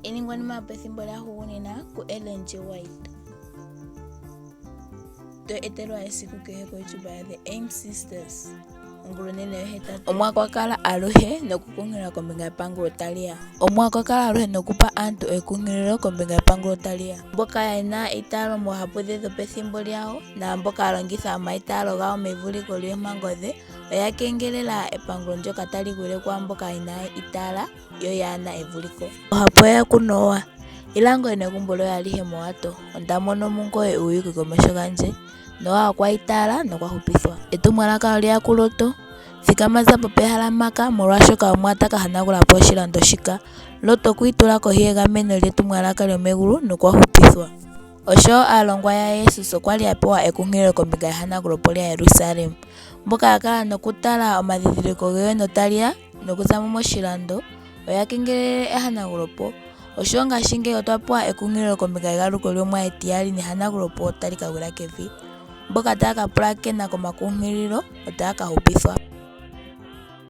Iiningwanima yopethimbo lyahugunina kuEllen G. White. To etelwa esiku kehe koYouTube ya The Aim Sisters. Ongulonene yohetatu. Omuwa okwa kala aluhe nokukunkilila kombinga yepangulo tali ya. Omuwa okwa kala aluhe nokupa aantu ekunkililo kombinga yepangulo tali ya. Mboka ye na eitaalo moohapu dhe dhopethimbo lyawo naamboka ya longitha omaitaalo gawo mevuliko lyoompango dhe oya kengelela epangulo ndyoka tali gwile kwaamboka inaya itaala yo yaa na evuliko. Ohapu oye ya kuNoowa, Ila ngoye negumbo lyoye alihe mowato, onda mono mungoye uuyuuki komeho gandje. Noa okwa itaala nokwa hupithwa. Etumwalaka olye ya kuLot, Thikama za po pehala mpaka, molwaashoka Omuwa ta ka hanagula po oshilando shika. Lot okwi itula kohi yegameno lyetumwalaka lyomegulu nokwa hupithwa. Osho wo aalongwa yaJesus okwa li ya pewa ekunkililo kombinga yehanagulopo lyaJerusalem. Mboka ya kala nokutala omadhidhiliko geyono tali ya nokuza mo moshilando, oya kengelele ehanagulopo. Osho wo ngashingeyi otwa pewa ekunkililo kombinga yegaluko lyOmuwa etiyali nehanagulopo otali ka gwila kevi. Mboka taya ka pulakena komakunkililo otaya ka hupithwa.